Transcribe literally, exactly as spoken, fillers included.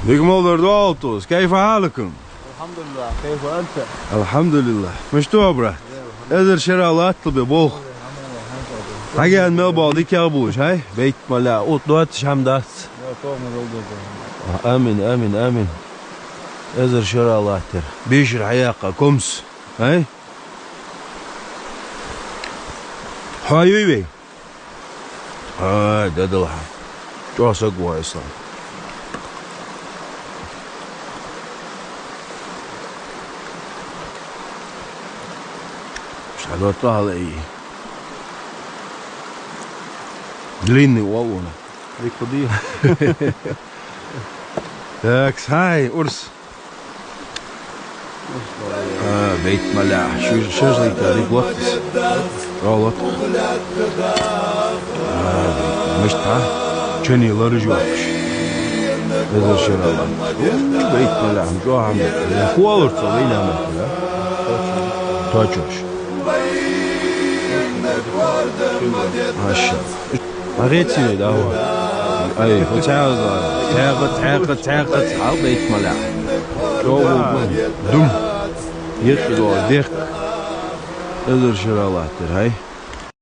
Дика мел дар, дуьхьал тос. كيف حالكم؟ الحمد لله، كيف أنت؟ الحمد لله. Мишта ва, брат? Эзар шера латтал бе болх. Хьагаьна мел бола дикагӀа болаш, хӀай? Бейт-малахь, ут доацаш хӀама дац. Амин, амин, амин. Эзар шера латтар. Бешара хьаяккха комс, хӀай? Хьо юй вай? Ай, дадал хьа. ЧӀоагӀа саг ва Ислам. Шадо тӀалай. Длинный ва вона. Дика ди. Так, хӀай, урс. А, бейт-малахь, шу шашлык тариф лоттас. Ро лот. А, мишта? Чани ларжу. Эзар шера ла. Бейт-малахь, чӀоагӀа хӀама. Хуалурца вайна ма. Точно. Маша. Ма гӀеций вай, да, хӀо? Ай, хӀо цхьаькха, цхьаькха, цхьаькха, цхьаькха, цхьаькха, бейт-малахь. Чо ву, дум. Йитта до, дехк. Эзар шера латтар, хӀай?